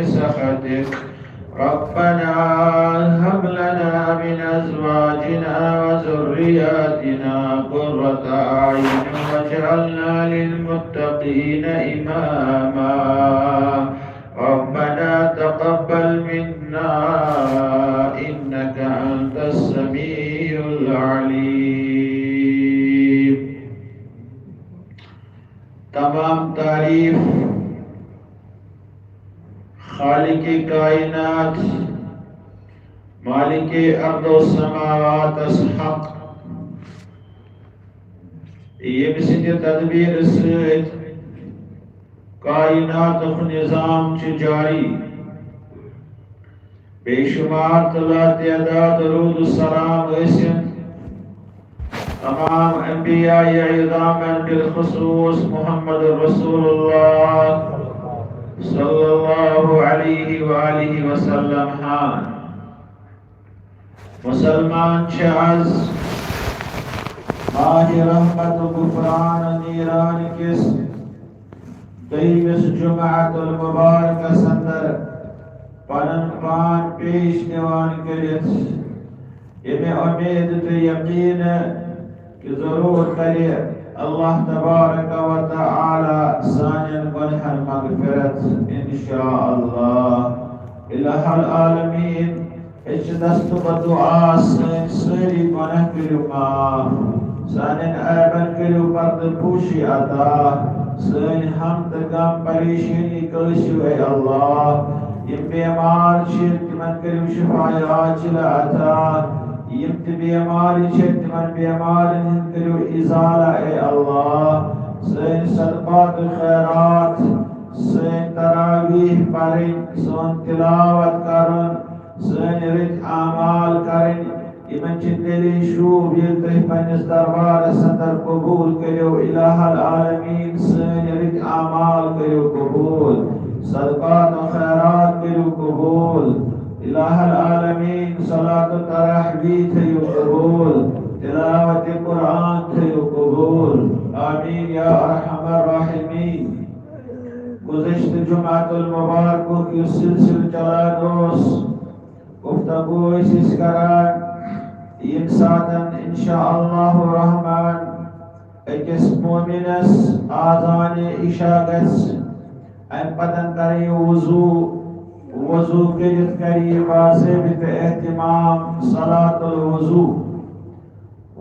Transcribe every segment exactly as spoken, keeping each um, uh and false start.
سخطك. ربنا هب لنا من أزواجنا وذرياتنا قرة أعين واجعلنا للمتقين إماما. ربنا تقبل منا إنك أنت السميع العليم. تمام تعریف خالق کائنات، مالک ارض و سماواتس حق، ییٚمہِ سٕنٛدِ تدبیٖرٕ سۭتۍ کائناتُک نظام چھُ جاری۔ بے شمار تہٕ لاتعداد درود و سلام ٲسِن تمام انبیاء عظامن، بالخصوص محمد رسول اللہ صلی اللہ علیہ وآلہ وسلم ہان۔ مسلمان چھِ از ماہِ رحمت و غفران و نیران کِس دوٚیمِس جمعۃ المبارکس اندر پنُن پان پیش دِوان کٔرِتھ، ییٚمہِ اُمید تہٕ یقین کہِ ضروٗر کرِ اللہ تبارک و تعالی سانٮ۪ن گۄنہن مغفرت، انشاءاللہ۔ الہ العالمین، أسۍ چھِ دست بدعا، سٲنۍ سٲری گۄناہ کٔرِو معاف، سانٮ۪ن عیبن کٔرِو پردٕ پوشی عطا، سٲنۍ ہم تہٕ غم پریشٲنی کٲسِو اے اللہ۔ یِم بیمار چھِ، تِمن کٔرِو شفا عاجلہ عطا، یِم تہِ بیمارِ چھِ، تِمن بیمارن ہُنٛد کٔرِو ازالہ اے اللہ۔ سٲنۍ صدقات و خیرات، سٲنۍ تراویح پرٕنۍ، سون تلاوت کرُن، سٲنۍ رٕتۍ اعمال کرٕنۍ، یِمن چھِ تیٚلے شوٗب ییٚلہِ تُہۍ پننِس دربارس اندر قبوٗل کٔرِو۔ الہ العالمین، سٲنۍ رٕتۍ اعمال کٔرِو قبوٗل، صدقات و خیرات کٔرِو قبوٗل۔ الہ العالمین، صلاۃ و تراویح تھٲیِو قبوٗل، تلاوت قرآن تھٲیِو قبوٗل۔ آمین یا ارحم الراحمین۔ گُزشتہٕ جمعۃ المبارکُک یُس سلسلہٕ چلان اوس، گفتگو ٲسۍ أسۍ کران، ییٚمہِ ساتن انشاءاللہ الرحمن أکِس مومنس آذانِ عشاء گژھِ، امہِ پتن کرِ یہِ وضو، وضو کٔرِتھ کرِ یہِ باضٲبطہٕ اہتمام صلاۃ الوضو۔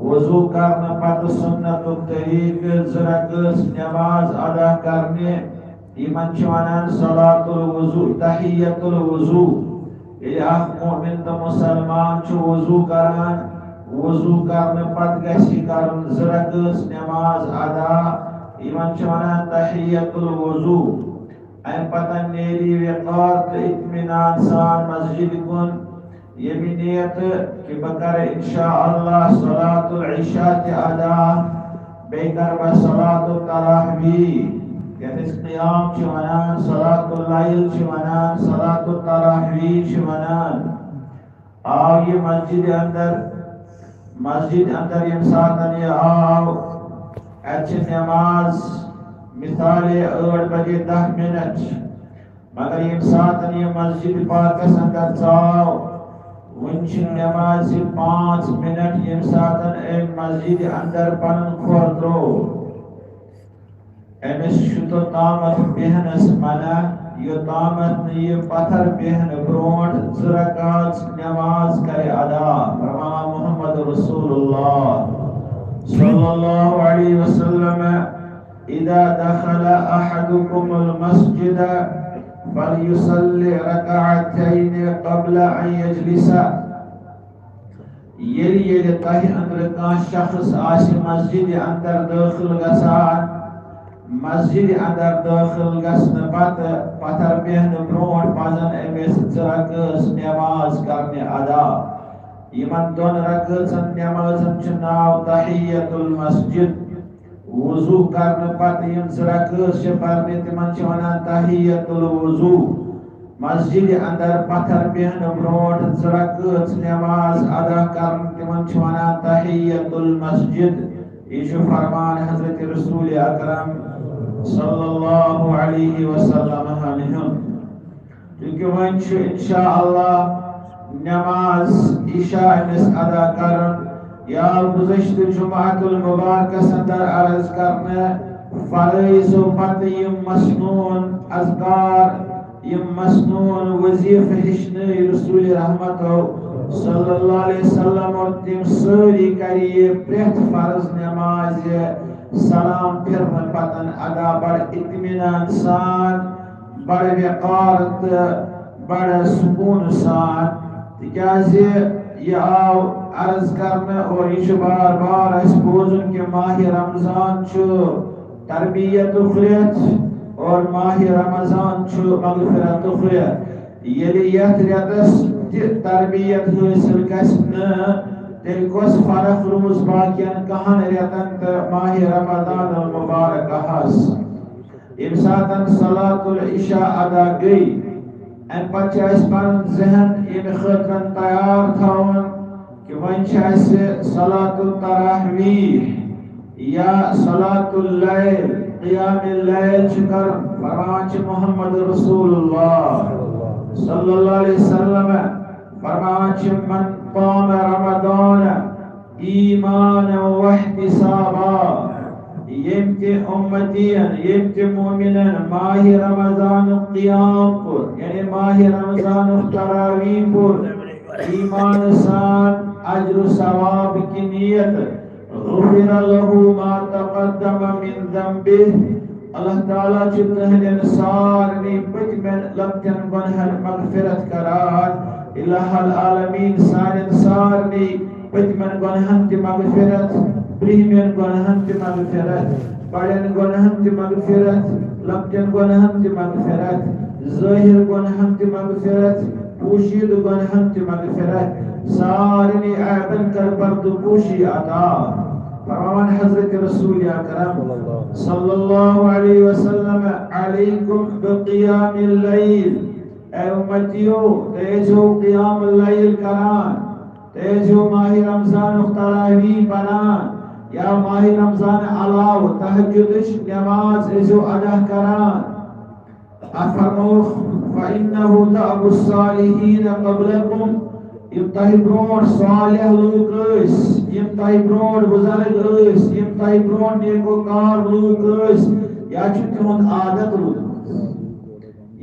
وضو کرنہٕ پتہٕ سنتُک طریقہٕ زٕ رکٲژ نماز ادا کرنہِ، یِمن چھِ ونان صلاۃ الوضو، تحیۃ الوضو۔ ییٚلہِ اکھ مؤمن تہٕ مسلمان چھُ وضو کران، وضو کرنہٕ پتہٕ گژھِ یہِ کرُن زٕ رکٲژ نماز ادا، یِمن چھِ ونان تحیۃ الوضو۔ امہِ پتہٕ نیرِ وقار تہٕ اطمینان سان مسجد کُن، ییٚمہِ نیتہٕ کہِ بہٕ کرٕ انشاءاللہ صلاۃ العشاء تہِ ادا، بیٚیہِ کرٕ بہٕ صلاۃ التراویح، یتھ أسۍ قیام چھِ ونان، صلاۃ اللیل چھِ ونان، صلاۃ التراویح چھِ ونان۔ آو یہِ مسجد اندر، مسجد اندر ییٚمہِ ساتن یہِ آو، اتہِ چھِ نماز مثالے ٲٹھ بجے دہ منٹ، مگر ییٚمہِ ساتن یہِ مسجد پاکس اندر ژاو، وُنہِ چھِ نمازِ پانٛژھ منٹ، ییٚمہِ ساتن أمۍ مسجد اندر پنُن کھۄر ترٛوو۔ أمِس چھُ توٚتامَتھ بیٚہنَس منع، یوٚتامَتھ نہٕ یہِ پتھر بیٚہنہٕ برونٛٹھ زٕ رکعت نماز کرِ ادا۔ فرماوان محمد رسول اللہ صلی اللہ علیہ وسلم، اذا دخل احدکم المسجد فلیصل رکعتین قبل ان یجلس۔ ییٚلہِ، ییٚلہِ تۄہہِ أنٛدرٕ کانٛہہ شخص آسہِ مسجدِ اندر دٲخل گژھان، مسجدِ اندر دٲخل گژھنہٕ پتہٕ پتھر بیٚہنہٕ برونٛٹھ پزن أمِس زٕ رکٲژ نماز کرنہِ ادا۔ یِمن دۄن رکٲژن نمازن چھُ ناو تحیت المسجد۔ وضو کرنہٕ پتہٕ یِم زٕ رکٲژ چھِ پرنہِ، تِمن چھِ ونان تحیت الوضو۔ مسجدِ اندر پتھر بیٚہنہٕ برونٛٹھ زٕ رکٲژ نماز ادا کرٕنۍ، تِمن چھِ ونان تحیت المسجد۔ یہِ چھُ فرمان حضرت رسول اکرم صلی اللہ علیہ وسلم ہُنٛد۔ چونکہ وۄنۍ چھُ انشاءاللہ نماز عشاء أمِس ادا کرُن۔ یا گُزشتہٕ جمعہ المبارکس اندر عرض کرنہٕ فرٲیضو پتہٕ یِم مسنون اذکار، یِم مسنون وظیفہٕ ہیٚچھنٲے رسول رحمتو صلی اللہ علیہ وسلم، اور تِم سٲری کرِ یہِ پرٛٮ۪تھ فرض نمازِ سلام پھرنہٕ پتن ادا بڑٕ اطمینان سان، بڑٕ وقار تہٕ بڑٕ سکوٗن سان، تِکیٛازِ یہِ آو عرض کرنہٕ اور یہِ چھُ بار بار اَسہِ بوزُن کہِ ماہِ رمضان چھُ تربیتُک رٮ۪تھ اور ماہِ رمضان چھُ مغفرتُک رٮ۪تھ۔ ییٚلہِ یتھ رٮ۪تس تہِ تربیت حٲصِل گژھِ نہٕ، تیٚلہِ کۄس فرق روٗز باقین کہن رٮ۪تن تہٕ ماہِ رمضان المبارکہس؟ ییٚمہِ ساتن صلاۃ العشاء ادا گٔے، امہِ پتہٕ چھُ اسہِ پنُن ذہن ییٚمہِ خٲطرٕ تیار تھاوُن کہِ وۄنۍ چھِ اسہِ صلاۃ التراویح یا صلاۃ اللیل، قیام اللیل چھِ کرُن۔ فرماوان چھِ محمد رسول اللہ صلی اللہ علیہ وسلم، فرماوان چھِ، من قام رمضان ایمانا واحتسابا، ییٚمۍ تہِ اُمتین، ییٚمۍ تہِ مومنن ماہِ رمضانُک قیام کوٚر، یعنی ماہِ رمضانُک تراویح پوٚر، ایمان سان، اجر و ثواب کی نیت، غفر له ما تقدم من ذنبه، اللہ تعالیٰ چھُ تُہنٛدٮ۪ن سارنٕے پٔتمٮ۪ن لۄکٹٮ۪ن گۄنہَن مغفرت کران۔ الہ العالمین سانٮ۪ن سارنٕے پٔتمٮ۪ن گۄنہَن تہِ مغفرت، برٛہمٮ۪ن گۄنہَن تہِ مغفرت، بڑٮ۪ن گۄنہَن تہِ مغفرت، لۄکٹٮ۪ن گۄنہَن تہِ مغفرت، ظٲہِر گۄنہَن تہِ مغفرت، پوشیدٕ گۄنہَن تہِ مغفرت، سارنٕے عیبن کر پردٕ پوشی عطا۔ فرماوان حضرت رسول اکرم صلی اللہ علیہ وسلم، علیکم بقیام اللیل، اے امتیو، تُہۍ ٲسۍزیو قیام اللیل کران، تُہۍ ٲسۍزیو ماہِ رمضانُک تراویح پران یا ماہِ رمضان علاوٕ تہجدٕچ نماز ٲسۍزیو ادا کران۔ اتھ فرمووُکھ، فإنه دأب الصالحین قبلکم، یِم تۄہہِ برونٛٹھ صالح لوٗکھ ٲسۍ، یِم تۄہہِ برونٛٹھ بُزرگ ٲسۍ، یِم تۄہہِ برونٛٹھ نیکوکار لوٗکھ ٲسۍ، یا چھُ تِہُنٛد عادت روٗدمُت۔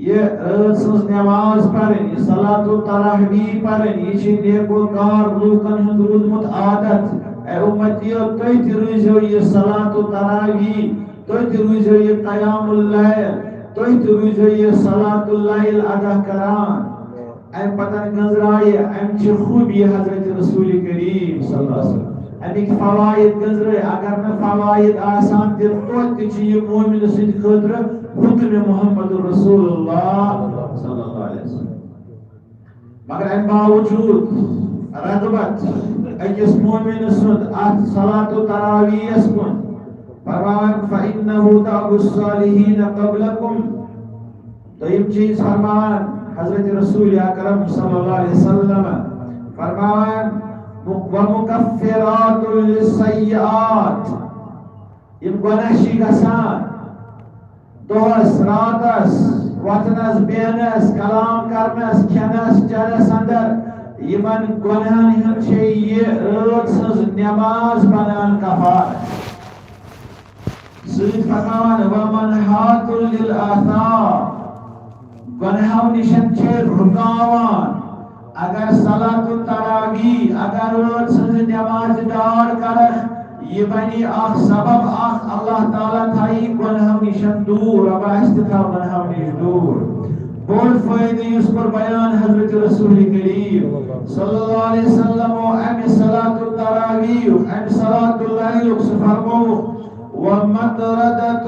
یہِ رٲژ سٕنٛز نماز پرٕنۍ، یہِ صلاۃ التراویح پرٕنۍ، یہِ چھِ نیکوکار لوٗکن ہُنٛد روٗدمُت عادت۔ اے اُمتیو، تُہۍ تہِ روٗزیو یہِ صلاۃ التراویح، تُہۍ تہِ روٗزیو یہِ قیام اللیل، تُہۍ تہِ روٗزیو یہِ صلاۃ اللیل ادا کران۔ امہِ پتن گنزرایہِ امہِ چہِ خوٗبی حضرت رسول کریم صلی اللہ علیہ وسلم۔ امیِکۍ فوائد گنزرٲے، اگر نہٕ فوائد آسان تہِ، توتہِ تہِ چھُ یہِ مومن سٕنٛدِ خٲطرٕ حکم محمد رسول اللہ صلی اللہ علیہ وسلم۔ مگر امہِ باوجود رغبت أکِس مومن سُنٛد اتھ صلاۃ التراویحس کُن، فرماوان، فإنه دأب الصالحین قبلکم۔ دوٚیِم چیٖز فرماوان حضرت رسول اکرم صلی اللہ علیہ وسلم، فرماوان، ومکفرات للسیئات، یِم گۄناہ چھِ گژھان دۄہس راتس، وۄتھنس بیہنس، کلام کرنس، کھٮ۪نس چٮ۪نس اندر، یِمن گۄناہن ہُنٛد چھِ یہِ رٲژ سٕنٛز نماز بنان کفارہ۔ سۭتۍ فرماوان، ومنہات للآثام، گۄنہو نِشن چھِ رُکاوان۔ اگر صلاۃ التراویح، اگر رٲژ سٕنٛز نماز ڈاڈ کرکھ، یہِ بنی اکھ سبب اکھ، اللہ تعالیٰ تھایی گۄنہو نِشن دوٗر، رۄبا اَسہِ تہِ تھاو گۄنہو نِش دوٗر۔ بوٚڑ فٲیدٕ یُس کوٚر بیان حضرت رسول کریم صلی اللہ علیہ وسلم و امہِ صلاۃ التراویح، امہِ صلاۃ اللیل، سُہ فرمووُکھ، ومطردۃ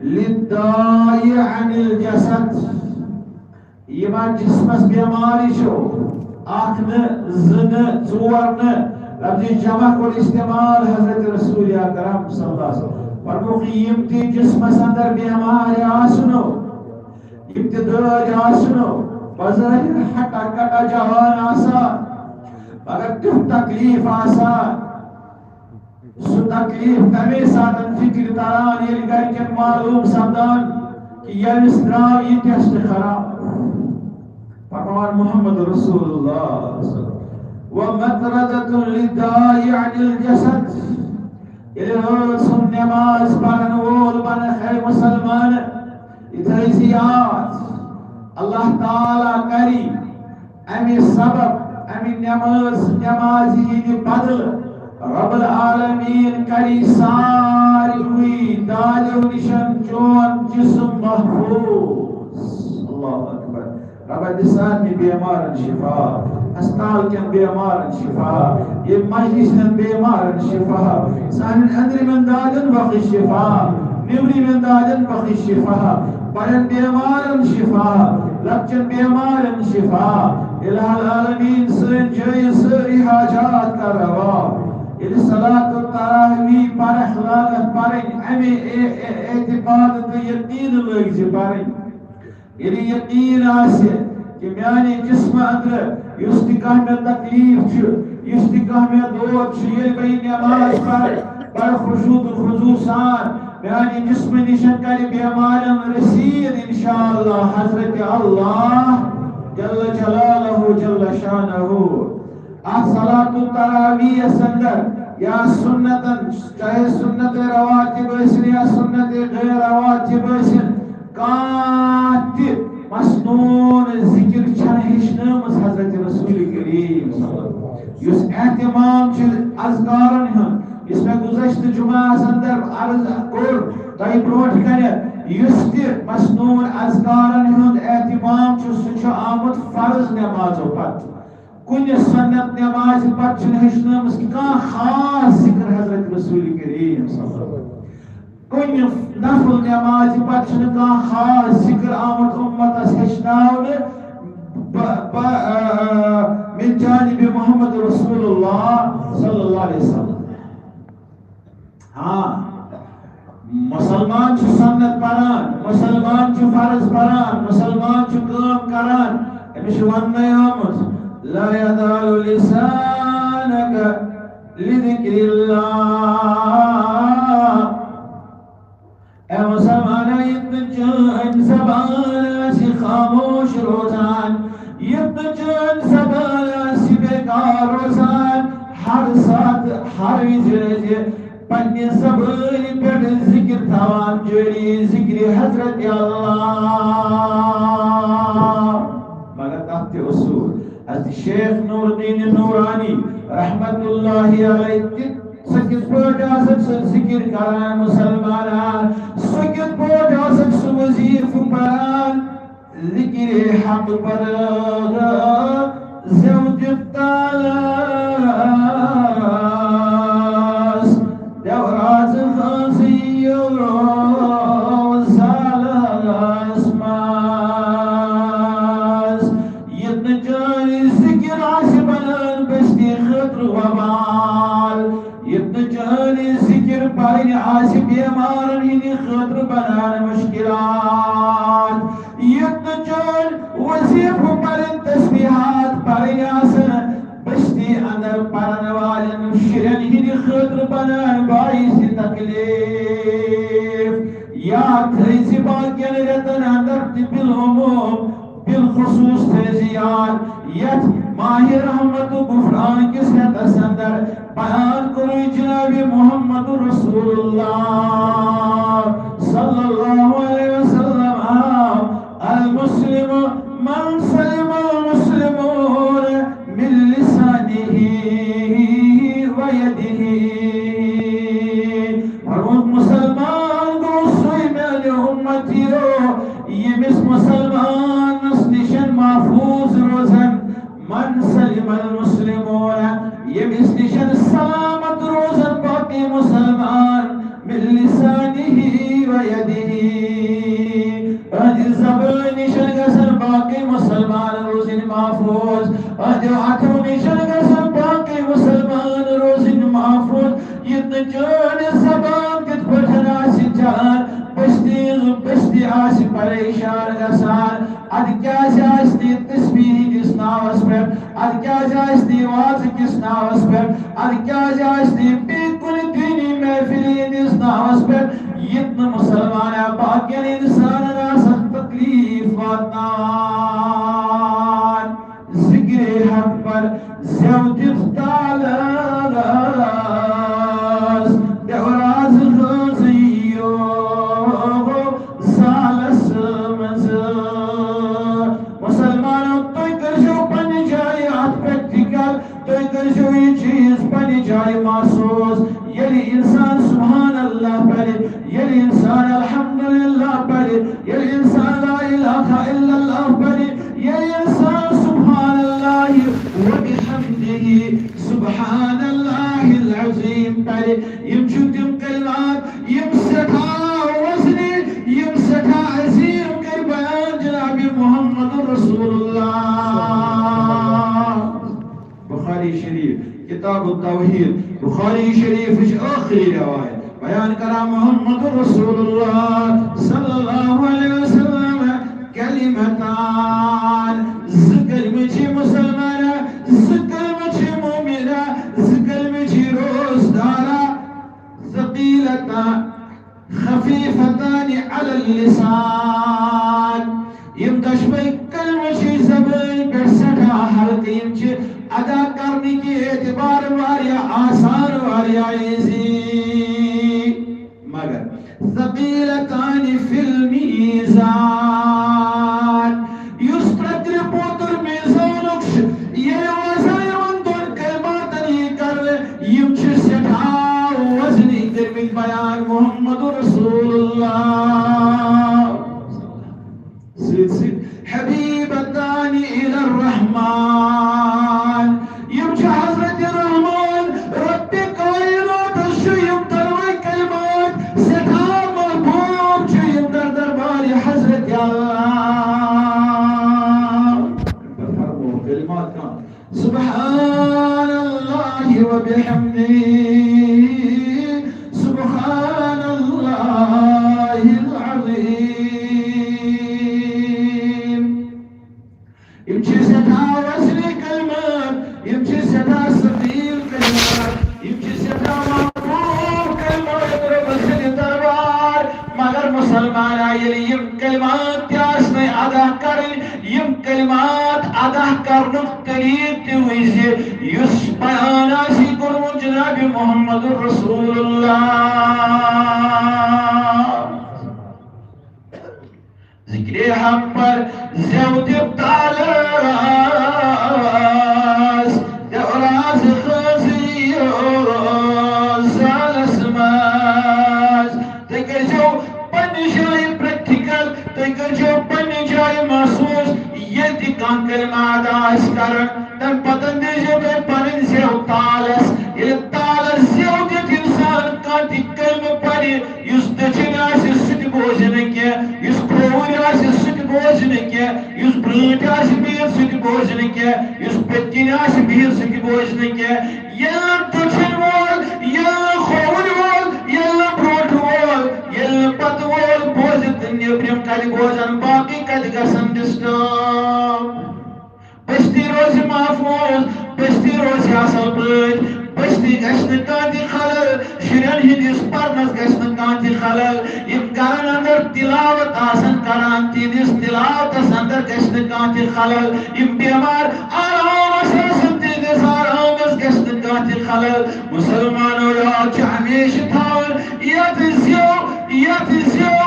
للداء عن الجسد۔ یِمن جسمس بیمارِ چھُ، اکھ نہٕ، زٕ نہٕ، ژور نہٕ، لفظ جمع کوٚر استعمال حضرت رسول اکرم صلی اللہ علیہ وسلم۔ فرمووُکھ، یِم تہِ جسمس اندر بیمارِ آسنو، یِم تہِ دٲدۍ آسنو، بظٲہر ہٹا کٹا جوان آسان، مگر تیُتھ تکلیف آسان، سُہ تکلیف تَمے ساتَن فِکرِ تَران، ییٚلہِ گَرِکٮ۪ن معلوٗم سَپدان کہِ ییٚمِس درٛاو یہِ ٹیسٹ خراب۔ محمد رسول اللہ۔ ومطردة للداء عن الجسد۔ ییٚلہِ رٲژ ہُنٛد نٮ۪ماز پرن وول بنہٕ ہے مُسلمان، یہِ تھٲیزِ یاد، اللہ تعالیٰ کری امہِ سبب، امہِ نٮ۪ماز، نٮ۪مازِ ہٕنٛدِ بدلہٕ رب العالمین کری ساروٕے دادیو نِشن چون جسم محفوظ۔ اللہ اکبر۔ ربا دِ سارنٕے بیمارن شفا، ہسپتال کٮ۪ن بیمارن شفا، ییٚمہِ مجلس ہٕنٛدٮ۪ن بیمارن شفا، سانٮ۪ن أنٛدرِمٮ۪ن دادٮ۪ن بخش شفا، نیٚبرِمٮ۪ن دادٮ۪ن بخش شفا، بڑٮ۪ن بیمارن شفا، لۄکچٮ۪ن بیمارن شفا۔ الہ العالمین، سٲنۍ جٲیز سٲری حاجات کر روا۔ ییٚلہِ صلاۃ التراویح پرکھ لاگتھ پرٕنۍ، امے اے-، اے-، اعتقاد تہٕ یقین لٲگۍ زِ پرٕنۍ۔ ییٚلہِ یقین آسہِ کہِ میانہِ جسمہٕ اندرٕ یُس تہِ کانٛہہ مےٚ تکلیف چھُ، یُس تہِ کانٛہہ مےٚ دود چھُ، ییٚلہِ بہٕ یہِ نٮ۪ماز پرٕ، بڑٕ خشوع تہٕ خضوع سان میانہِ جسمہٕ نِش کرِ بیمارن رسید، انشاءاللہ حضرت اللہ جل جلالہ جل شانہ۔ اتھ صلاۃ التراویحس اندر یا سنتن، چاہے سنت رواتب ٲسِن یا سنت غیر رواتب ٲسِن، کانٛہہ تہِ مسنون ذکر چھنہٕ ہیٚچھنٲمٕژ حضرت رسول کریم صلی اللہ علیہ وسلم۔ یُس اہتمام چھُ اذکارن ہُنٛد، یُس مےٚ گُذشتہٕ جمعہس اندر عرض کوٚر تۄہہِ برونٛٹھ کنہِ، یُس تہِ مسنون اذکارن ہُنٛد اہتمام چھُ، سُہ چھُ آمُت فرض نمازو پتہٕ۔ کُنہِ سنت نمازِ پتہٕ چھُنہٕ ہیٚچھنٲمٕژ کانٛہہ خاص ذکر حضرت رسول کریم صلی اللہ علیہ وسلم۔ کُنہِ نفل نمازِ پتہٕ چھُنہٕ کانٛہہ خاص ذکر آمُت اُمتس ہیٚچھناونہٕ۔ ب-، ب-، آ، من جانب محمد رسول اللہ صلی اللہ علیہ وسلم۔ ہاں، مسلمان چھُ سنت پران، مسلمان چھُ فرض پران، مسلمان چھُ کٲم کران، أمِس چھُ وننہٕ آمُت، "لا يزال لسانك لذكر الله۔" اے مسلمان، ییٚتہِ نہٕ چٲنۍ زبان آسہِ خاموش روزان، ییٚتہِ نہٕ چٲنۍ زبان آسہِ بیکار روزان، ہر ساتہٕ، ہر وِزِ روزِ پننہِ زبٲنۍ پٮ۪ٹھ ذکر تھاوان جٲری، ذکر حضرت اللہ۔ مگر تتھ تہِ اصوٗل۔ حضرت شیخ نور الدین نورانی رحمت اللہ علیہ تہِ، سُہ کِتھ پٲٹھۍ آسکھ سُہ ذکر کران مسلمانان؟ سُہ کِتھ پٲٹھۍ آسکھ سُہ وظیفہٕ پران؟ ذکر حق پرٲو زیو دیُت تالس، دیوراز ہٲنزِ یِیو زالس منٛز۔ ییٚتہِ نہٕ چٲنۍ ذکر آسہِ بنان بستی خٲطرٕ وبال، ییٚتہِ نہٕ چٲنۍ ذکر پرٕنۍ آسہِ بیمارن ہٕنٛدِ خٲطرٕ بنان مشکلات، ییٚتہِ نہٕ چٲنۍ وظیفہٕ پرٕنۍ، تسبیحات پرٕنۍ آسن بستی اندر پرن والٮ۪ن شُرٮ۪ن ہٕنٛدِ خٲطرٕ بنان باعث تکلیف۔ یاد تھٲیزِ باقین رٮ۪تن اندر تہِ بالعموم، بالخصوص تھٲیزِ یاد، یتھ ماہِ رحمت و غفران کِس رٮ۪تس اندر بیان کوٚرُے جناب محمد رسول اللہ صلی اللہ علیہ وسلم آو، المسلم من سلم المسلمون من لسانه و یده۔ فرمووُکھ، مسلمان گوٚو سُے میانہِ اُمتیو، ییٚمِس مسلمانس نِشن محفوظ روزن، من سلم المسلمون، ییٚمِس نِشن سلامت روزن باقی مسلمان، من لسانه و یده، أہنٛزِ زبٲنۍ نِش گژھن باقٕے مُسلمان روزٕنۍ محفوٗظ، أہنٛدیو اَتھو نِش گژھن باقٕے مُسلمان روزٕنۍ محفوٗظ۔ یہِ نہٕ چٲنۍ زبان کِتھ پٲٹھۍ آسہِ چلان، بستی بستی آسہِ پریشان گژھان۔ اَدٕ کیٛازِ آسہِ نہٕ یہِ تسبیح ہٕنٛدِس ناوَس پٮ۪ٹھ؟ اَدٕ کیٛازِ آسہِ نہٕ یہِ وازٕ کِس ناوَس پٮ۪ٹھ؟ اَدٕ کیٛازِ آسہِ نہٕ یہِ بیٚیہِ کُنہِ دینی محفلہِ ہٕنٛدِس ناوَس پٮ۪ٹھ؟ ییٚتہِ نہٕ مُسلمان یا باقین اِنسانن آسَکھ تکلیٖف واتناوان۔ زٮ۪و دِتھ تالس، دیوراز ہٲنزٕے یو زالس منٛز۔ مُسلمانو، تُہۍ کٔرۍزیو پننہِ جایہِ اَتھ practical، تُہۍ کٔرۍزیو یہِ چیٖز پننہِ جایہِ محسوٗس۔ ییٚلہِ اِنسان سبحان اللہ پَرِ، ییٚلہِ اِنسان الحمدللہ پَرِ، ییٚلہِ اِنسان لا الہ الا اللہ پَرِ، ییٚلہِ اِنسان سبحان اللہ و بحمدہ، سبحان اللہ العظیم پَرِ، یِم چھِ تِم کلمات، یِم سٮ۪ٹھاہ وزنی، یِم سٮ۪ٹھاہ عظیٖم کٔرۍ بیان جناب محمد رسول اللہ۔ بخاری شریف، کتاب التوحید، بخاری شریفٕچ ٲخری روایت، بیان کران محمد رسول اللہ صلی اللہ علیہ وسلم، کلمتان، زٕ کلمہٕ چھِ مسلمانہ، زٕ کلمہٕ چھِ مومنہ، زٕ کلمہٕ چھِ روزدارہ، ثقیلتان، خفیفتان علی اللسان۔ یِم دۄشوے کلمہٕ چھِ زبٲنۍ پٮ۪ٹھ سٮ۪ٹھاہ ہلکہٕ، یِم چھِ ادا کرنہٕ کہِ اعتبار واریاہ آسان، واریاہ easy۔ مگر ثقیلتان فی المیزان، یُس ترٛےٚ ترٛےٚ پوتُر میزانُک چھُ، ییٚلہِ وزن یِمن دۄن کلماتن یی کرنہٕ، یِم چھِ سٮ۪ٹھاہ وزنی کٔرمٕتۍ بیان محمد رسول اللہ۔ سۭتۍ سۭتۍ حبیبتان الی الرحمن، یِم چھِ حضرت رحمان، رب کائناتس چھِ یِم دۄنوَے کلمات سٮ۪ٹھاہ محبوب، چھِ یِم در دربارِ حضرت اللہ۔ فرمو کلمات کم۔ سبحان اللہ و بحمدہ، سبحان اللہ العظیم۔ یِم چھِ سٮ۪ٹھاہ وزنی کلمات، یِم چھِ سٮ۪ٹھاہ ثقیل کلمات، یِم چھِ سٮ۪ٹھاہ محبوب کلمات رۄبہٕ سٕنٛدِ دربار۔ مگر مسلمان، ییٚلہِ یِم کلمات تہِ آسنَے ادا کرٕنۍ، یِم کلمات ادا کرنُک طریٖقہٕ تہِ وٕچھِ، یُس بیان آسہِ کوٚرمُت جناب محمد رسول اللہ۔ ذکرِ حق پر زیو دِ تالس، دیوراز خٲنزِ یو زالس منٛز۔ تُہۍ کٔرۍزیو پننہِ جایہِ practical، تُہۍ کٔرۍزیو پننہِ جایہِ محسوٗس، ییٚلہِ تہِ کانٛہہ کلمہٕ ادا آسہِ کران، تَمہِ پتہٕ دیٖزیو تُہۍ پنٕنۍ زیو تالس۔ ییٚلہِ تالس زیو دِتھ انسان کانٛہہ تہِ کلمہٕ پرِ، یُس دٔچھِنۍ آسہِ، سُہ تہِ بوزِ نہٕ کینٛہہ، یُس کھووُر آسہِ، سُہ تہِ بوزِ نہٕ کینٛہہ، یُس برٛونٛٹھۍ آسہِ بِہِتھ، سُہ تہِ بوزِ نہٕ کینٛہہ، یُس پٔتۍ کِنۍ آسہِ بِہِتھ، سُہ تہِ بوزِ نہٕ کینٛہہ۔ ییٚلہِ نہٕ دٔچھِنۍ وول، ییٚلہِ نہٕ کھووُر وول، ییٚلہِ نہٕ برٛونٛٹھٕ وول، ییٚلہِ نہٕ پتہٕ وول بوزِ تہٕ نیٚبرِم کتہِ بوزن، باقٕے کتہِ گژھن disturb؟ بستی روزِ محفوظ، بستی روزِ اصل پٲٹھۍ، بستی گژھِ نہٕ کانٛہہ تہِ خلل، شُرٮ۪ن ہٕنٛدِس پرنس گژھِ نہٕ کانٛہہ تہِ خلل۔ یِم گرن اندر تلاوت آسن کران، تِہنٛدِس تلاوتس اندر گژھِ نہٕ کانٛہہ تہِ خلل۔ یِم بٮ۪مار آرامس آسن، تِہنٛدِس آرامس گژھِ نہٕ کانٛہہ تہِ خلل۔ مسلمانو، یاد چھُ ہمیشہٕ تھاوُن، یتھ زیو، یتھ زیو،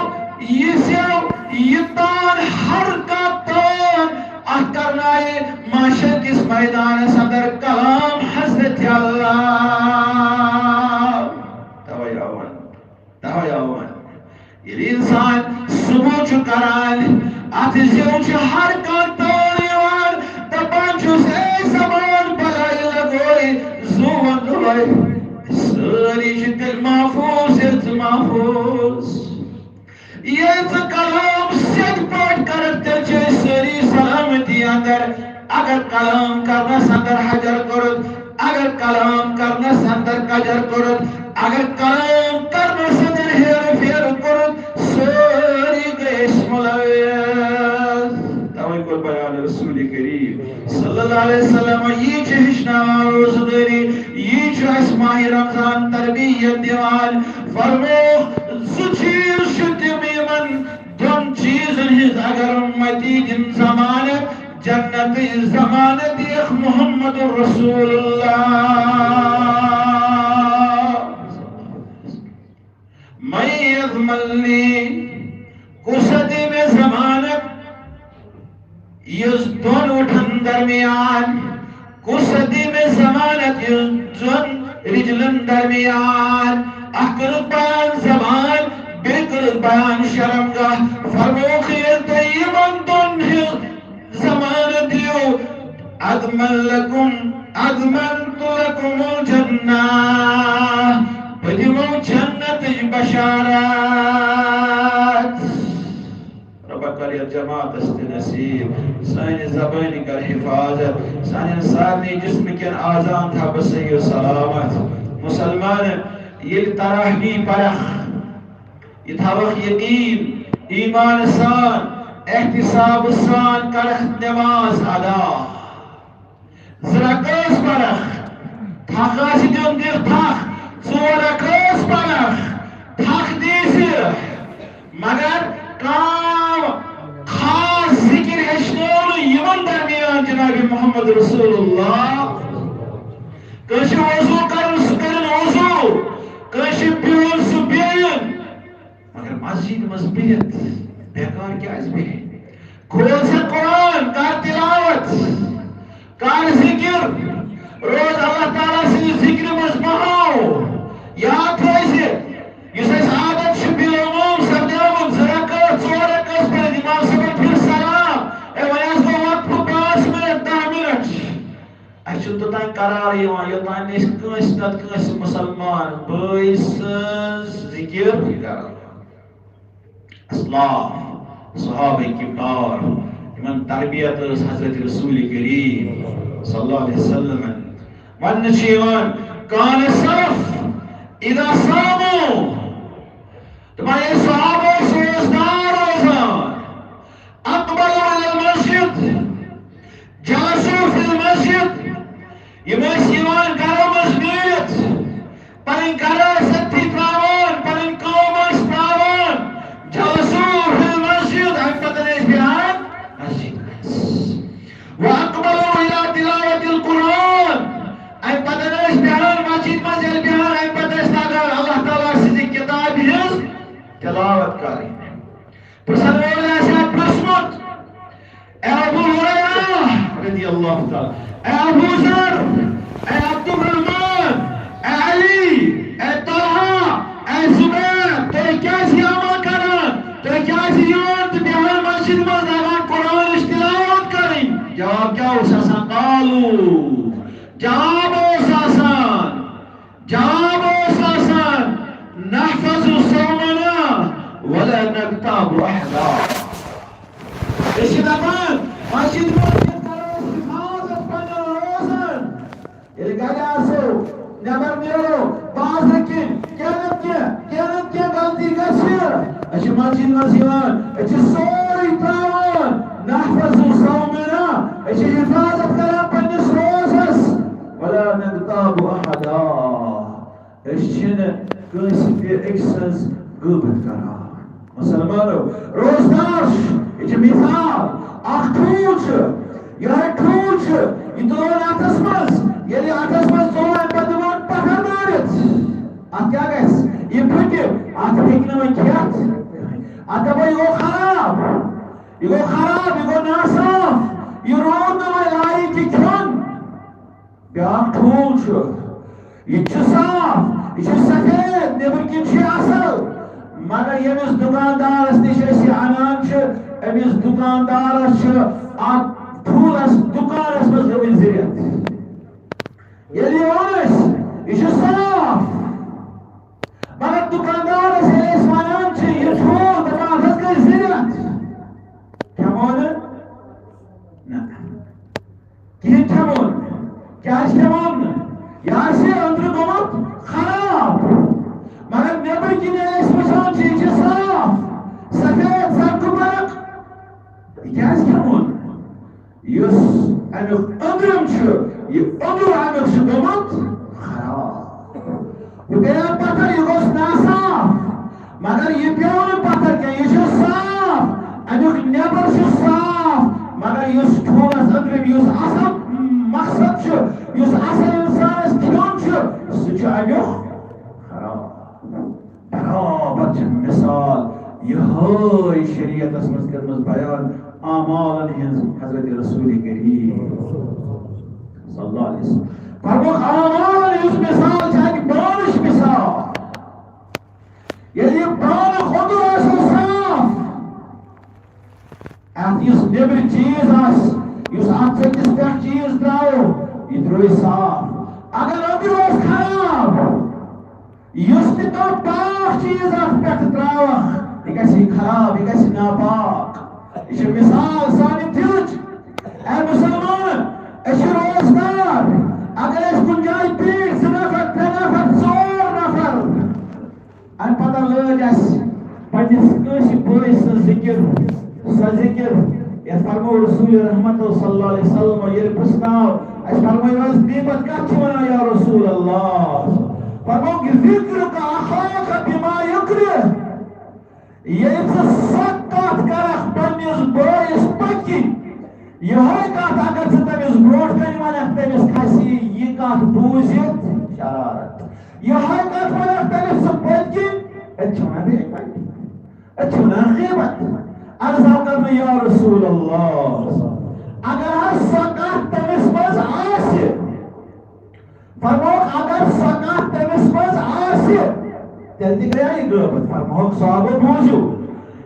یہِ زیو، یہِ تان، ہر کانٛہہ تان، اتھ کرنایہِ محشر کِس میدانس اندر کلام حضرت اللہ۔ توے آو وننہٕ، توے آو وننہٕ۔ ییٚلہِ انسان صبح چھُ کران، اتھ زیو چھُ ہر کانٛہہ تان یِوان، دپان چھُس، اے زبان بلایہِ لگوے، زُو وندوے۔ سٲری چھِ تیٚلہِ محفوظ، ییٚلہِ ژٕ محفوظ۔ ییٚلہِ ژٕ کلام سیٚدِ پٲٹھۍ کرکھ، تیٚلہِ چھِ أسۍ سٲری سلامتی اندر۔ اگر کلام کرنس اندر حجر کوٚرُتھ، اگر کلام کرنس اندر کجر کوٚرُتھ، اگر کلام کرنس اندر ہیرٕ پھیرٕ کوٚرُتھ، سٲری گٔے أسۍ مُلوث۔ توے کوٚر بیان رسول کریم صلی اللہ علیہ وسلم، یی چھُ ہیٚچھناوان روزٕ دٲری، یی چھُ اَسہِ ماہِ رمضان تربیت دِوان۔ فرمووُکھ، زٕ چیٖز چھِ تِم، یِمن دۄن چیٖزن ہٕنٛز اگر اُمتی دِن ضمانت، جنت ضمانت دیکھ محمد رسول اللہ۔ من یضمن لی، کس دی مےٚ ضمانت یُس دۄن اوٚٹھن درمیان، کس دی مےٚ ضمانت یُس دۄن رجلن درمیان، اکھ کٔرٕکھ بیان زبان، بیٚیہِ کٔرٕکھ بیان شرمگاہ۔ فرمووُکھ ییٚلہِ تۄہہِ یِمن دۄن ہٕنٛز ضمانت دِیِو، اضمن لکم، اضمنت لکم الجنہ، بہٕ دِمو جنتٕچ بشارت۔ رۄبہ کر یتھ جماعتس تہِ نصیب، سانہِ زبٲنۍ کر حفاظت، سانٮ۪ن سارنٕے جسمہٕ کٮ۪ن اعضاہن تھاو صحیح و سلامت۔ مسلمان، ییٚلہِ تراویح پرکھ، یہِ تھاوکھ یقین، ایمان سان، احتساب سان کرکھ نماز ادا۔ زٕ رکٲژ پرکھ، تھکھ آسہِ دیُن دِکھ تھکھ، ژور رکٲژ پرکھ، تھکھ دیٖزِ۔ مگر کانٛہہ خاص ذکر ہیٚچھنٲو نہٕ یِمن درمیان جناب محمد رسول اللہ۔ کٲنٛسہِ وضو کرُن، سُہ کٔرِن وضو، کٲنٛسہِ بِہُن، سُہ بیٚہن۔ مگر مسجد منٛز بِہِتھ بیکار کیٛازِ بیٚہہِ؟ کھول سا قرآن، کر تلاوت، کر ذکر، روز اللہ تعالیٰ سٕنٛدِ ذکرِ منٛز مہاو۔ یاد تھٲوزِ، یُس اَسہِ عادت چھُ بے امام سپدیومُت، زٕ رکعت، ژور رکعت پٔرِتھ، امام صٲبن پھِر سلام، اے وۄنۍ حظ گوٚو وقفہٕ پانٛژھ منٹ، دَہ منٹ۔ اَسہِ چھُنہٕ توٚتام قرار یِوان، یوٚتام نہٕ أسۍ کٲنٛسہِ نتہٕ کٲنٛسہِ مسلمان بٲے سٕنٛز ذکر کرو۔ اسلاف، صحابہ کبار، یِمن تربیت ٲس حضرت رسول کریم صلی اللہ علیہ وسلم۔ وننہٕ چھُ یِوان، کان السلف اذا صاموا، دپان ییٚلہِ صحابہ ٲسۍ روزدار روزان، اقبلوا الی المسجد، جلسوا فی المسجد، یِم ٲسۍ یِوان گرو منٛز نیٖرِتھ، پنٕنۍ گرٕ ٲسۍ أتھی ترٛاوان، پنٕنۍ کٲم ٲسۍ ترٛاوان۔ جلسوا فی المسجد، اَمہِ پتہٕ ٲسۍ بیٚہوان مسجد منٛز۔ واقبلوا الی تلاوت القرآن، اَمہِ پتہٕ ٲسۍ بیٚہوان مسجد منٛز، ییٚلہِ بیٚہوان، اَمہِ پتہٕ ٲسۍ لاگان اللہ تعالیٰ سٕنٛزِ کِتابہِ ہٕنٛز تلاوت کرٕنۍ۔ پرٛژھن وول آسہِ ہا پرٛژھمُت، اے ابو ہریرہ رضی اللہ تعالیٰ، اے ابو ذر، اے عبد الرحمن، اے علی، اے طلحہ، اے زبیر، تُہۍ کیٛازِ چھِو یِوان کران؟ تُہۍ کیٛازِ چھِو یِوان تہٕ بیٚہوان مسجد منٛز لاگان قرآنٕچ تلاوت کرٕنۍ؟ جواب کیٛاہ اوس آسان؟ قالوا، جواب اوس آسان، جواب اوس آسان، نحفظ صومنا ولا نغتاب احدا۔ أسۍ چھِ دَپان، مسجد منٛز کِتھ کٔنۍ أسۍ حفاظت پننٮ۪ن روزن۔ ییٚلہِ گرِ آسو، نٮ۪بر نیرو، بازرٕ کِنۍ، کینٛہہ نتہٕ کینٛہہ، کینٛہہ نتہٕ کینٛہہ غلطی گژھِ۔ أسۍ چھِ مسجد منٛز یِوان، أسۍ چھِ سورُے ترٛاوان۔ نحفظ صومنا، أسۍ چھِ حفاظت کران پننِس روزس۔ ولا نغتاب احدا۔ أسۍ چھِنہٕ کٲنٛسہِ تہِ أکۍ سٕنٛز غٲبت کران۔ مسلمانو، روزدار چھُ، یہِ چھُ مثال، اکھ ٹھوٗل چھُ، یِہوٚے ٹھوٗل چھُ، یہِ تُلون اَتھس منٛز، ییٚلہِ یہِ اَتھس منٛز تُلون، اَمہِ پتہٕ دِوان پتھر دٲرِتھ۔ اَتھ کیٛاہ گژھِ؟ یہِ پھُٹہِ، اَتھ ہیٚکہِ نہٕ وۄنۍ کھٮ۪تھ۔ اَتھ دَپو، یہِ گوٚو خراب، یہِ گوٚو خراب، یہِ گوٚو ناصاف، یہِ روٗد نہٕ وۄنۍ لایق یہِ کھیوٚن۔ بیٛاکھ ٹھوٗل چھُ، یہِ تہِ چھُ صاف، یہِ چھُ سفید، نیٚبٕرۍ کِنۍ چھُ یہِ اصل، مگر ییٚمِس دُکاندارس نِش أسۍ یہِ اَنان چھِ، أمِس دُکاندارس چھِ اَتھ ٹھوٗلس دُکانس منٛز گٔمٕتۍ زٕ رٮ۪تھ۔ ییٚلہِ یہِ اوٚن اَسہِ، یہِ چھُ صاف، مگر دُکاندارس ییٚلہِ أسۍ وَنان چھِ، یہِ ٹھوٗل، دَپان، اَتھ حظ گٔے زٕ رٮ۪تھ، کھٮ۪مو نہٕ؟ نہ۔ کِہیٖنۍ کھٮ۪مو نہٕ۔ کیٛازِ کھٮ۪مو نہٕ؟ یہِ آسہِ أنٛدرٕ گوٚمُت خراب۔ مگر نیٚبرٕ کِنۍ ییٚلہِ أسۍ وٕچھان چھِ، یہِ چھِ صاف، سفید، سرکہٕ برق۔ یہِ کیٛازِ کھٮ۪مو نہٕ؟ یُس اَمیُک أنٛدرِم چھُ، یہِ أنٛدُر اَمیُک چھُ گوٚمُت خراب۔ یہِ پیٚیہِ پتھر، یہِ گوٚژھ ناصاف، مگر یہِ پیوٚو نہٕ پتھر کینٛہہ، یہِ چھُ صاف۔ اَمیُک نیٚبر چھُ صاف، مگر یُس کھیونس أنٛدرِم یُس اصل مقصد چھُ، یُس اصل انسانس کھیون چھُ، سُہ چھُ امیُک خراب۔ برابر چھِ مثال یِہوٚے شریعتس منٛز کٔرمٕژ بیان اعمالن ہٕنٛز حضرت رسول کریم صلی اللہ علیہ وسلم۔ فرمووُکھ، اعمالن ہٕنٛز مثال چھِ اکہِ بانٕچ مثال۔ ییٚلہِ یہِ بانہٕ ہوٚتُر آسہِ صاف، اتھ یُس نیٚبرٕ چیٖز آسہِ، یُس اتھ ژٔٹِس پٮ۪ٹھ چیٖز ترٛاوو، یہِ ترٛٲوِو صاف۔ اگر أنٛدرٕ اوس خراب، یُس تہِ کانٛہہ پاک چیٖز اتھ پٮ۪ٹھ ترٛاوکھ، یہِ گژھِ خراب، یہِ گژھِ ناپاک۔ یہِ چھِ مثال سانہِ دِلٕچ۔ اے مُسلمان، أسۍ چھِ روزدار۔ اگر أسۍ کُنہِ جایہِ پیٖٹھۍ زٕ نفر، ترٛےٚ نفر، ژور نفر، اَمہِ پتہٕ لٲج اَسہِ پننِس کٲنٛسہِ بٲے سٕنٛز ذِکِر، سۄ ذِکِر یَتھ فرموو رسول رحمت صلی اللہ علیہ وسلم، ییٚلہِ پرٛژھناو اَسہِ، فرمٲیِو حظ، غیبت کَتھ چھِ وَنان یا رسول اللہ؟ فرمووُکھ، ذِکرُک اَخاکَ بِما یُکرِہ۔ ییٚلہِ ژٕ سۄ کَتھ کَرَکھ پننِس بٲیِس پٔتۍ کِنۍ، یِہوٚے کَتھ اگر ژٕ تٔمِس برونٛٹھ کَنہِ وَنَکھ، تٔمِس کھسہِ یہِ کَتھ بوٗزِتھ شرارت۔ یِہوٚے کَتھ وَنَکھ تٔمِس ژٕ پٔتۍ کِنۍ، أتۍ چھِ وَنان بیٚیہِ کَتہِ؟ أتۍ چھِ وَنان غیبت۔ عرض آو کرنہٕ، یا رسول اللہ، اگر حظ سۄ کَتھ تٔمِس منٛز آسہِ، فرمووُکھ، اگر سۄ کَتھ تٔمِس منٛز آسہِ، تیٚلہِ تہِ گٔیے یہِ غٲبت۔ فرمووُکھ، صحابو، بوٗزِو،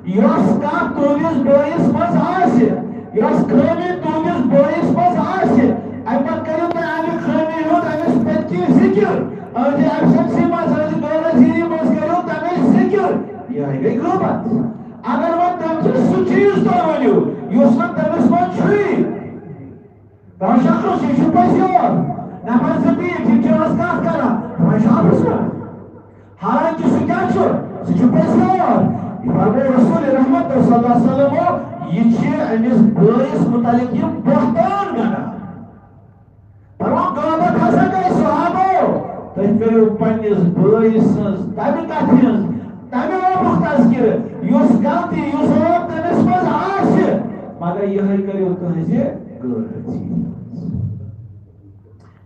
یۄس کَتھ تُہٕنٛدِس بٲیِس منٛز آسہِ، یۄس خٲمی تُہٕنٛدِس بٲیِس منٛز آسہِ، اَمہِ پَتہٕ کٔرِو تُہۍ اَمہِ خٲمی ہُنٛد أمِس پٔتۍ کِنۍ ذِکِر، أہٕنٛزِ ایبسنسی منٛز، أہٕنٛزِ غٲر حٲضِری منٛز کٔرِو تَمِچ ذِکِر۔ یِہوٚے گٔے غٲبت۔ اگر وۄنۍ تٔمۍ سُنٛد سُہ چیٖز تۄہہِ ؤنِو، یُس نہٕ تٔمِس منٛز چھُے، کانٛہہ شخص، یہِ چھُ پٔزۍ یور۔ نفر زٕ بیٖٹھۍ، یِم چھِ آز کَتھ کران۔ وۄنۍ چھُ اَپُز وَنان۔ حالانکہِ سُہ کیٛاہ چھُ؟ سُہ چھُ پٔزۍ یور۔ یہِ فرموو رسول رحمت صلی اللہ علیہ وسلمو، یہِ چھِ أمِس بٲیِس مُتعلِق یہِ بہتان گنٛڈان۔ فرموو، غٲبت ہسا گٔے صحابو۔ تُہۍ کٔرِو پننِس بٲیِس سٕنٛز تَمہِ کَتھِ ہٕنٛز، تَمہِ عٲبُک تذکرٕ، یُس غلطی، یُس عٲب تٔمِس منٛز آسہِ، مگر یِہوٚے کٔرِو تُہٕنٛزِ غٲرتی۔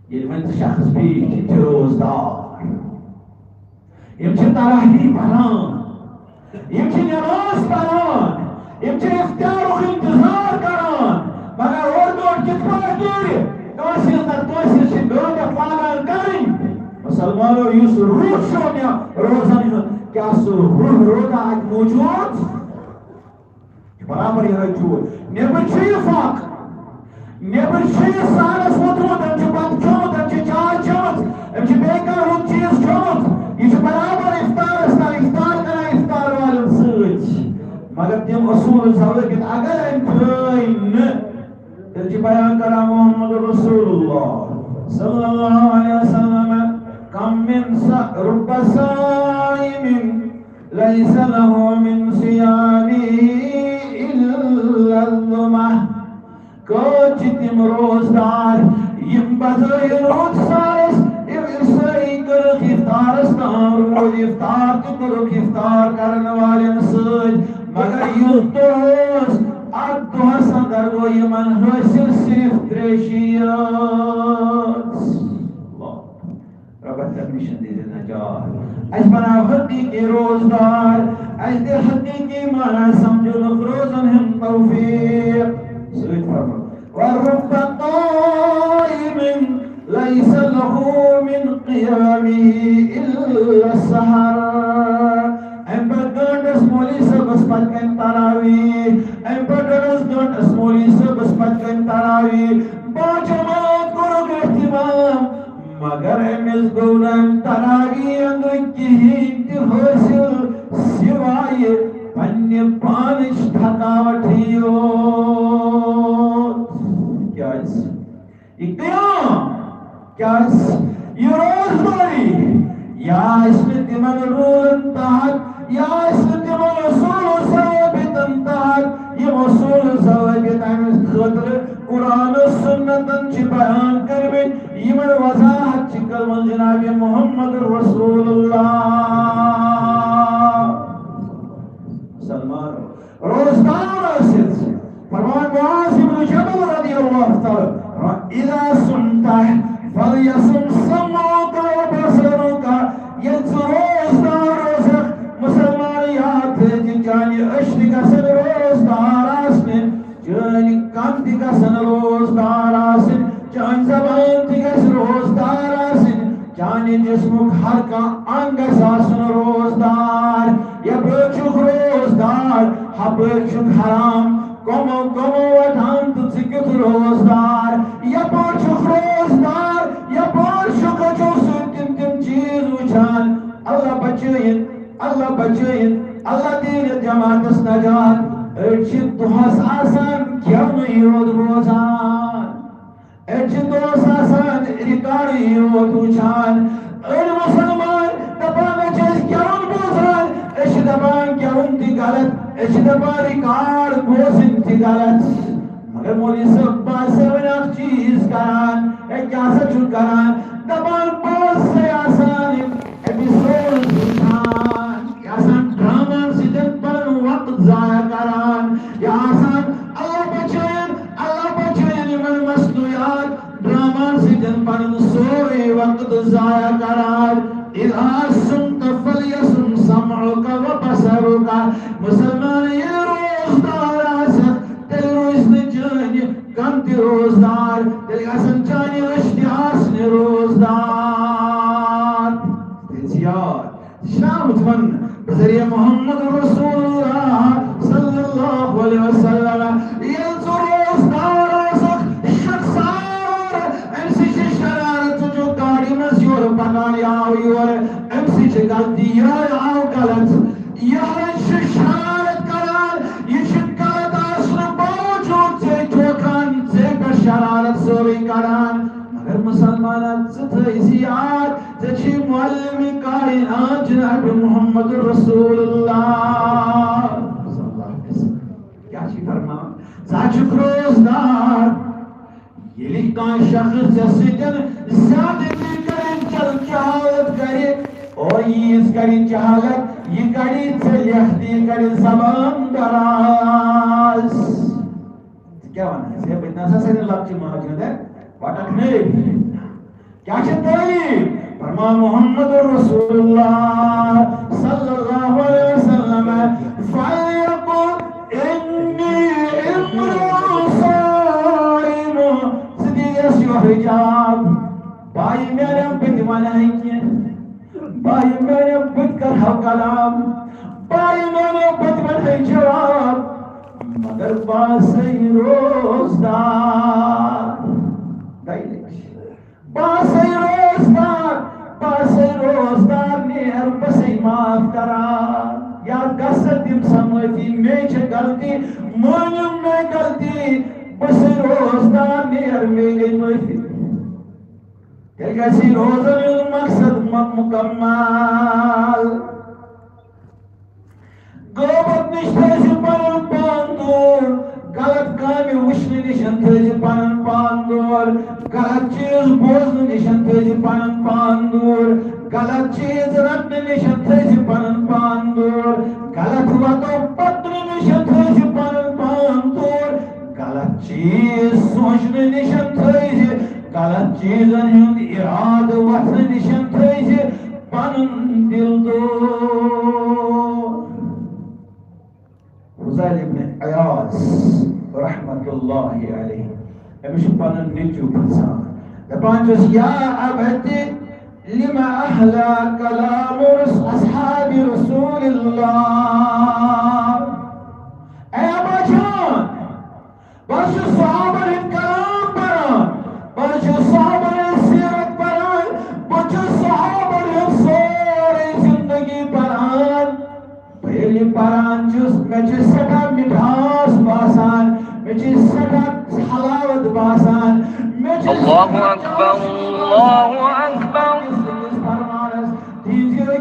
ییٚلہِ وۄنۍ زٕ شخص بیٖٹھۍ چھِ روزدار، یِم چھِ تراویح پران، یِم چھِ نماز پران، یِم چھِ افطارُک انتظار کران، مگر اورٕ یورٕ کِتھ پٲٹھۍ نیرِ؟ کٲنٛسہِ ہٕنٛز نتہٕ کٲنٛسہِ ہٕنٛز چھِ گٲنٛٹہٕ پاگان کرٕنۍ۔ مُسلمانو، یُس روح چھُ مےٚ روزن ہُنٛد، کیٛاہ سُہ روح روزا اَتہِ موجود؟ برابر یِہوٚے جھوٗٹ۔ نیٚبٕرۍ چھُ یہِ فاقہٕ۔ نیٚبٕرۍ چھُ یہِ سحرَس ووٚتھمُت، أمۍ چھُ بَتہٕ کھیوٚمُت، أمۍ چھِ چاے چٔمٕژ، أمۍ چھُ بیٚیہِ کانٛہہ رُت چیٖز کھیوٚمُت۔ یہِ چھُ برابر افطارَس تام، افطار کران افطار والٮ۪ن سۭتۍ۔ مگر تِم اصوٗل ضوابط اگر أمۍ ترٛٲے نہٕ، تیٚلہِ چھُ بیان کران محمد رسول اللہ صلی اللہ علیہ وسلم، کم من سا-، رب صائم لیس لہ من صیامہ الا الظمأ۔ کٔژ چھِ تِم روزدار، یِم بظٲہِر روٗد سارس، یِم عیسٲئی کٔرٕکھ افطارس تام روٗد، افطار تہِ کوٚرُکھ افطار کرن والٮ۪ن سۭتۍ، مگر یُتھ دۄہ اوس، اتھ دۄہس اندر گوٚو یِمن حٲصِل صرف تریشی یٲژ۔ رۄبہ، تَمہِ نِش دِیہِ نجات۔ اَسہِ بناو حقیٖقی روزدار، اَسہِ دِ حقیٖقی معنی سمجھنُک روزن ہُنٛد توفیٖق۔ سۭتۍ فرماو، ورب قائم لیس لہ من قیامہ الا السحر۔ اَمہِ پتہٕ گٲنٛٹس مولوی صٲبس پتہٕ کنہِ تراویح، اَمہِ پتہٕ ڈۄڈس گٲنٛٹس مولوی صٲبس پتہٕ کنہِ تراویح، باجماعت کوٚرُکھ اہتمام، مگر أمِس گوٚو نہٕ اَمہِ تراویح اندرٕ کِہیٖنۍ تہِ حٲصِل سوائے پننہِ پانٕچ تھکاوٹھٕے یوت۔ کیٛازِ؟ یہِ قیام، کیٛازِ؟ یہِ روزدٲری، یہِ آسہِ نہٕ تِمن روٗلن تحت، یہِ آسہِ نہٕ تِمن اصوٗل و ضوابطن تحت، یِم اصوٗل و ضوابط اَمہِ خٲطرٕ قرآن و سنتن چھِ بیان کٔرمٕتۍ، یِمن وضاحت چھِ کٔرمٕژ جناب محمد رسول اللہ۔ مسلمان روزدار ٲسِتھ، فرمان معاذ ابن رضی اللہ تعالیٰ عنہ، "اذا صمت فلیصم سمعک و بصرک"، ییٚلہِ ژٕ روزدار روزکھ، مُسلمان یاد تھٲوِو، چانہِ أچھ تہِ گژھن روزدار آسنہِ، چٲنۍ کن تہِ گژھن روزدار آسٕنۍ، چٲنۍ زبان تہِ گژھِ روزدار آسٕنۍ، چانہِ جسمُک ہر کانٛہہ انگ گژھِ آسُن روزدار۔ یپٲرۍ چھُکھ روزدار، ہپٲرۍ چھُکھ حرام کمو کمو وٹان، تہٕ ژٕ کیُتھ روزدار؟ یپٲرۍ چھُکھ روزدار، یپٲرۍ چھُکھ أچھو سۭتۍ تِم تِم چیٖز وٕچھان۔ اللہ بچٲیِن، اللہ بچٲیِن، اللہ دِیِن یَتھ جماعتس نجات۔ أڑۍ چھِ دۄہس آسان گٮ۪ونٕے یوت بوزان، أڑۍ چھِ دۄہس آسان ریکارڈٕے یوت وٕچھان۔ أڑۍ مُسلمان دپان، "أسۍ چھِ أسۍ گٮ۪وُن بوزان"، أسۍ چھِ دپان گٮ۪وُن تہِ غلط، أسۍ چھِ دپان ریکارڈ بوزٕنۍ تہِ غلط۔ مگر مولوی صٲب، بہٕ ہسا وۄنۍ اکھ چیٖز کران۔ ہے، کیٛاہ سا چھُکھ کران؟ دپان، بہٕ ہسا آسان یِم ایپیسوڈز وٕچھان، یہِ آسان ڈرامن سۭتۍ پنُن وقت ضایع کران، یہِ آسان، اللہ بچٲیِن، اللہ بچٲیِن، یِمن مصنوعات ڈرامن سۭتۍ پنُن سورُے وقت ضایع کران۔ اذا صمت فلیصم سمعک و بصرک۔ مُسلمان، ییٚلہِ روزدار آسکھ، تیٚلہِ روزِ نہٕ چٲنۍ کن تہِ روزدار، تیٚلہِ گژھن چانہِ أچھ تہِ آسنہِ روزدار۔ تیٚلہِ چھِ یاد، یہِ چھُ آمُت وننہٕ بذریعہ محمد رسول اللہ صلی اللہ علیہ وسلم۔ ییٚلہِ ژٕ روزدار آسکھ، شخصار، أمۍ سٕے چھِ شرارت، ژٕ چھُکھ گاڑِ منٛز یورٕ پکان، یہِ آو یورٕ، أمۍ سٕے چھِ غلطی، یِہوٚے آو غلط۔ یِہوٚے چھُ شرارت کران، یہِ چھُ غلط آسنہٕ باوجوٗد ژےٚ ٹھوکان، ژےٚ پٮ۪ٹھ شرارت سورُے کران۔ مگر مُسلمانہ، ژٕ تھٲیزِ یاد، ژےٚ چھُے معلم کائنات جناب محمد رسول اللہ صلی اللہ علیہ وسلم۔ کیٛاہ چھُے فرماوان؟ ژٕ ہا چھُکھ روزدار۔ ییٚلہِ کانٛہہ شخص ژےٚ سۭتۍ زیادتی کرِ، جل جہالت کرِ، اور ییٖژ کرِ جہالت، یہِ کڑِ ژےٚ لیکھتھ، یہِ کڑِ زبان دراز۔ ژٕ کیٛاہ وَنان؟ ہے، بہٕ تہِ نہ سا سارے لۄکچہِ ماجہِ ہُنٛد، ہے، وَٹَکھ نٲوِتھ۔ کیٛاہ چھِ دٔلیٖل؟ فرمان محمد رسول اللہ صلی اللہ علیہ وسلم، فَلْيَقُلْ إِنِّي امْرُؤٌ صَائِمٌ۔ ژٕ دِ یَس یورٕ جواب۔ بایہِ میٛانٮ۪و، بہٕ تہِ وَنہٕ ہا کینٛہہ۔ بایہِ میٛانٮ۪و، بہٕ تہِ کَرٕ ہا کلام۔ بایہِ میٛانٮ۪و، بہٕ تہِ وَنہٕ ہا جواب۔ مگر بہٕ آسَے روزدار۔ دۄیہِ لَٹہِ۔ بہٕ آسَے روزدار، بہٕ آسَے روزدار، نیر بہٕ سے معاف کران۔ یا گژھٕ دِم سا معٲفی، مے چھِ غلطی، مٲنِو مے غلطی، بہٕ سے روزدار، نیر مے گٔے معٲفی۔ تیٚلہِ گژھِ روزن ہُنٛد مقصد م-، مکمل۔ غٲبت نِش تھٲیزِ پنُن پان دوٗر، غلط کامہِ وٕچھنہٕ نِش تھٲیزِ پنُن پان دوٗر، غلط چیٖز بوزنہٕ نِش تھٲیزِ پنُن پان دوٗر، غلط چیٖز رٹنہٕ نِش تھٲیزِ پنُن پان دوٗر، غلط وتو پکنہٕ نِش تھٲیزِ پنُن پان دوٗر، غلط چیٖز سونچنہٕ نِش تھٲیزِ، غلط چیٖزن ہُنٛد اِرادٕ وۄتھنہٕ نِش تھٲیزِ پنُن دِل دوٗر۔ فضیل ابن عیاض رحمت اللہ علیہ، أمِس چھُ پنُن نیٚچوٗ پرٛژھان، دپان چھُس، یا ابت لم احلا کلام رس-، اصحاب رسول اللہ۔ اے ابا جان، بہٕ حظ چھُس صحابن ہُنٛد کلام پران، بہٕ حظ چھُس صحابن ہٕنٛز سیرت پران، بہٕ چھُس صحابن ہٕنٛز سورُے زندگی پران۔ بہٕ ییٚلہِ یہِ پران چھُس، مےٚ چھِ سٮ۪ٹھاہ مِٹھاس باسان، مےٚ چھِ سٮ۪ٹھاہ حلاوت باسان، مےٚ چھِ اللہ اکبر، اللہ اکبر۔ فرمانس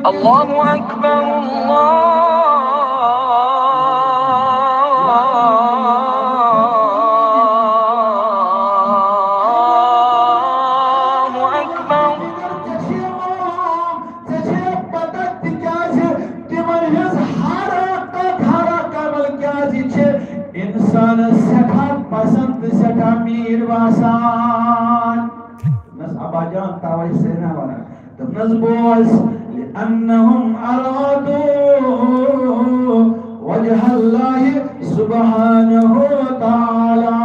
اللہ اکبر، اللہ اکبر۔ ژےٚ چھے پتہ تِکیٛازِ تِمن ہٕنٛز ہر کتھ، ہر عمل کیٛازِ چھِ انسانس سٮ۪ٹھاہ پسند تہٕ سٮ۪ٹھاہ باسان۔ دوٚپنَس، ابا جان، توے سے نہ ونان۔ دوٚپنَس، بوز، لأنهم أرادوا وجه الله سبحانه وتعالى۔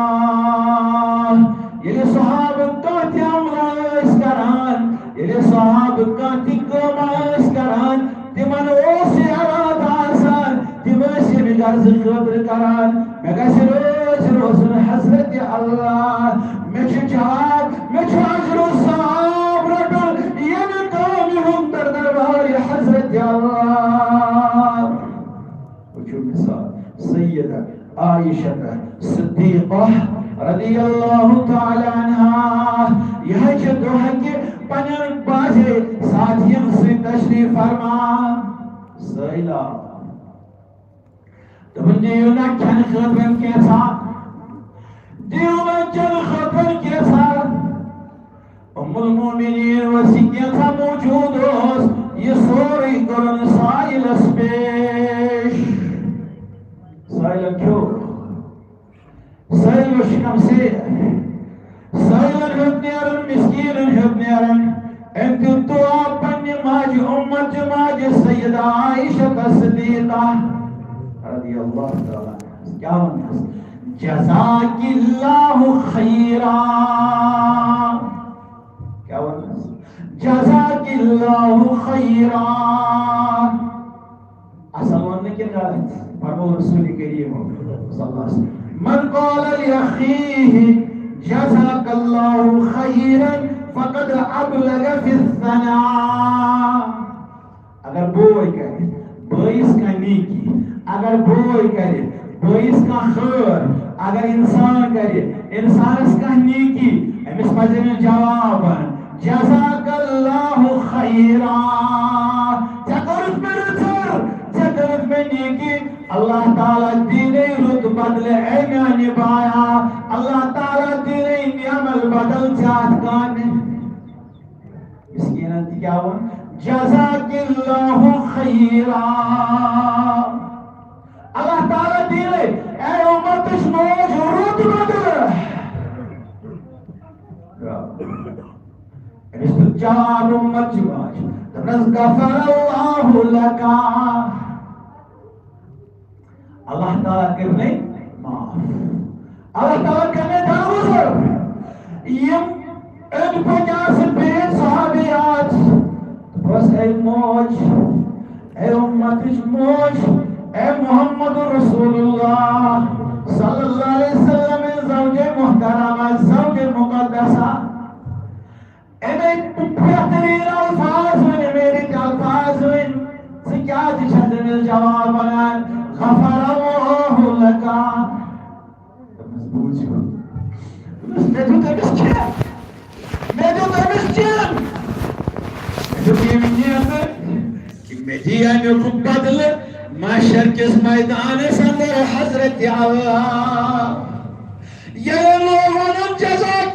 ییٚلہِ صحابہٕ کانٛہہ تہِ عمل ٲسۍ کران، ییٚلہِ صحابہٕ کانٛہہ تہِ کٲم ٲسۍ کران، تِمن اوس یہِ ارادٕ آسان، تِم ٲسۍ ییٚمہِ غرضہٕ خٲطرٕ کران، مےٚ گژھِ رٲضۍ روزُن حضرت اللہ، مےٚ چھُ جواب، مےٚ چھُ اجر و ثواب رٹُن، ییٚمہِ کامہِ ہُنٛد در دربار حضرت اللہ۔ وٕچھِو مثال، سیدہ عائشہ صدیقہ رضی اللہ تعالی عنہا، یہِ حظ چھِ دۄہ کہِ پننٮ۪ن بازے ساتھین سۭتۍ تشریف فرما۔ سٲیلا دوٚپُن، دِیِو نا کھٮ۪نہٕ خٲطرٕ کینٛژھا، دِیِو نا چٮ۪نہٕ خٲطرٕ کینٛژھا۔ ام المؤمنین ؤژھ، یہِ کینٛژھا موجود اوس، یہِ سورُے کوٚرُن سائلس پیش۔ سائلن کھیوٚو۔ سائل اوس شکم سیر۔ سائلن ہیوٚت نیرُن، مسکینن ہیوٚت نیرُن۔ أمۍ دیُت دعا پننہِ ماجہِ، امت چہِ ماجہِ سیدہ عائشہ صدیقہ رضی اللہ تعالیٰ عنہا۔ کیٛاہ ووٚنمَس؟ جزاک اللہ خیرا۔ کیٛاہ ووٚنمَس؟ جزاک اللہ خیرا۔ اصل ووٚن نہٕ کِنہٕ غلط؟ فرموو رسول کریم صلی اللہ علیہ وسلم، من قال لأخیہ جزاک اللہ خیرا فقد ابلغ فی الثناء۔ اگر بوے کرِ بٲیِس کانٛہہ نیکی، اگر بوے کرِ بٲیِس کانٛہہ خٲر، اگر انسان کرِ انسانس کانٛہہ نیکی، أمِس پزِ أمِس جواب وَنُن، جزاک اللہ خیرا۔ ژےٚ کوٚرُتھ مےٚ رٕژر، ژےٚ کٔرٕتھ مےٚ نیکی۔ اللہ تعالیٰ دِیٖنے رُت بدلہٕ، اے میانہِ بایا۔ اللہ تعالیٰ دِیٖنے نعم البدل زیادٕ کامہِ۔ مسکینن تہِ کیٛاہ ووٚن؟ جزاک اللہ خیرا۔ اللہ تعالیٰ دِیٖنے، اے امتٕچ موج، رُت بدلہٕ۔ أمِس دیُت جواب امت چہِ ماجہِ، دوٚپنَس، غفر اللہ لکا۔ اللہ تعالیٰ کٔرۍ مےٚ معاف۔ اللہ تعالیٰ کٔرۍ مےٚ درگُزر۔ یِم أنٛدۍ پٔکۍ آسہٕ بیٚیہِ صحابیات، دوٚپُس، اے موج، اے امتٕچ موج، اے محمد رسول اللہ صلی اللہ علیہ وسلم، اے زوجے محترمہ، زوجے مقدسہ، أمۍ بہترین الفاظ ؤنۍ، أمۍ رٕتۍ الفاظ ؤنۍ۔ ژٕ کیٛازِ چھَس أمِس جواب وَنان؟ غفر اللہ لکا۔ دوٚپمَس، بوٗزِو۔ دوٚپمَس، مےٚ دیُت أمِس کھٮ۪ن، مےٚ دیُت أمِس چٮ۪ن، مےٚ دیُت ییٚمہِ نیتہٕ کہِ مےٚ دِیہِ اَمیُک بدلہٕ محشر کِس میدانَس اندر حضرت اللہ۔ ییٚلہِ لوگ وَنُن جزاک